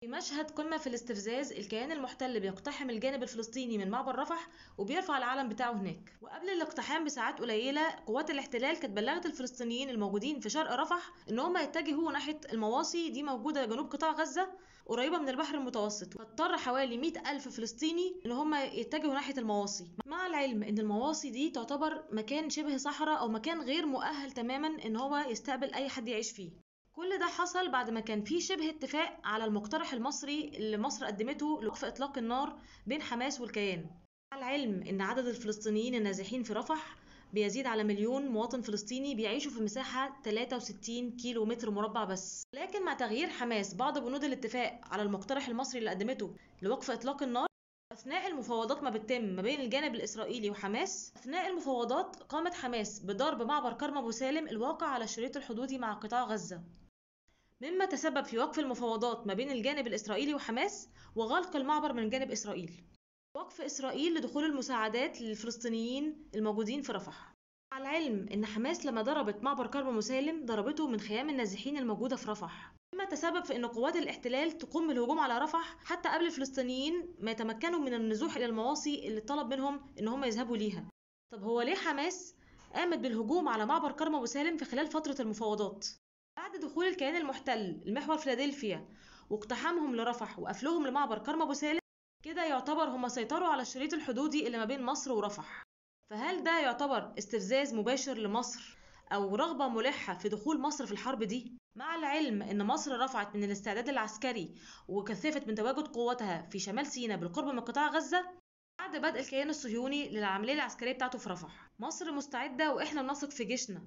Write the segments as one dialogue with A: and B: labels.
A: في مشهد قمة في الاستفزاز، الكيان المحتل بيقتحم الجانب الفلسطيني من معبر رفح وبيرفع العلم بتاعه هناك. وقبل الاقتحام بساعات قليلة قوات الاحتلال كانت بلغت الفلسطينيين الموجودين في شرق رفح ان هم يتجهوا ناحية المواصي دي موجودة جنوب قطاع غزة قريبة من البحر المتوسط، فاضطر حوالي 100,000 فلسطيني ان هم يتجهوا ناحية المواصي، مع العلم ان المواصي دي تعتبر مكان شبه صحراء او مكان غير مؤهل تماما ان هو يستقبل اي حد يعيش فيه. كل ده حصل بعد ما كان في شبه اتفاق على المقترح المصري اللي مصر قدمته لوقف اطلاق النار بين حماس والكيان. مع العلم ان عدد الفلسطينيين النازحين في رفح بيزيد على 1,000,000 مواطن فلسطيني بيعيشوا في مساحة 63 كيلو متر مربع بس. لكن مع تغيير حماس بعض بنود الاتفاق على المقترح المصري اللي قدمته لوقف اطلاق النار، أثناء المفاوضات ما بتتم ما بين الجانب الإسرائيلي وحماس، أثناء المفاوضات قامت حماس بضرب معبر كرم أبو سالم الواقع على الشريط الحدودي مع قطاع غزة، مما تسبب في وقف المفاوضات ما بين الجانب الإسرائيلي وحماس وغلق المعبر من جانب إسرائيل. وقف إسرائيل لدخول المساعدات للفلسطينيين الموجودين في رفح. على العلم إن حماس لما ضربت معبر كرم أبو سالم ضربته من خيام النازحين الموجودة في رفح، مما تسبب في إن قوات الاحتلال تقوم بالهجوم على رفح حتى قبل الفلسطينيين ما يتمكنوا من النزوح إلى المواصي اللي طلب منهم إن هم يذهبوا ليها. طب هو ليه حماس قامت بالهجوم على معبر كرم أبو سالم في خلال فترة المفاوضات؟ بعد دخول الكيان المحتل المحور فيلادلفيا واقتحامهم لرفح وقفلهم لمعبر كرم أبو سالم، كده يعتبر هما سيطروا على الشريط الحدودي اللي ما بين مصر ورفح. فهل ده يعتبر استفزاز مباشر لمصر أو رغبة ملحة في دخول مصر في الحرب دي؟ مع العلم إن مصر رفعت من الاستعداد العسكري وكثفت من تواجد قواتها في شمال سيناء بالقرب من قطاع غزة بعد بدء الكيان الصهيوني للعملية العسكرية بتاعته في رفح. مصر مستعدة وإحنا بنثق في جيشنا،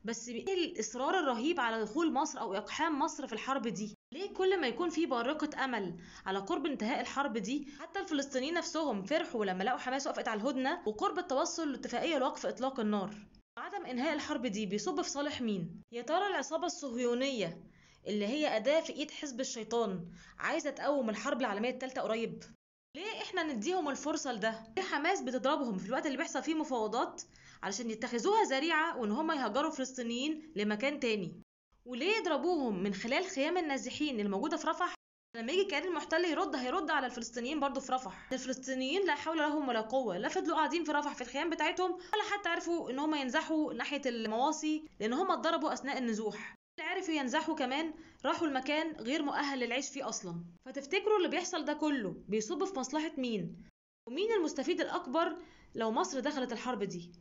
A: بس ايه الإصرار الرهيب على دخول مصر أو إقحام مصر في الحرب دي؟ ليه كل ما يكون في بارقة أمل على قرب انتهاء الحرب دي، حتى الفلسطينيين نفسهم فرحوا لما لقوا حماس وقفت على الهدنة وقرب التوصل لاتفاقية لوقف إطلاق النار؟ عدم إنهاء الحرب دي بيصب في صالح مين؟ يا ترى العصابة الصهيونية اللي هي أداة في إيد حزب الشيطان عايزة تقوم الحرب العالمية الثالثة قريب؟ ليه إحنا نديهم الفرصة لده؟ ليه حماس بتضربهم في الوقت اللي بيحصل فيه مفاوضات علشان يتخذوها ذريعة وإن هم يهجروا فلسطينيين لمكان تاني؟ وليه يضربوهم من خلال خيام النازحين الموجودة في رفح؟ لما يجي الكيان المحتل يرد هيرد على الفلسطينيين برضو في رفح. الفلسطينيين لا حول لهم ولا قوة، لا فضلوا قاعدين في رفح في الخيام بتاعتهم ولا حتى عرفوا ان هم ينزحوا ناحية المواصي لان هم اتضربوا اثناء النزوح. اللي عرفوا ينزحوا كمان راحوا المكان غير مؤهل للعيش فيه اصلا. فتفتكروا اللي بيحصل ده كله بيصب في مصلحة مين؟ ومين المستفيد الاكبر لو مصر دخلت الحرب دي؟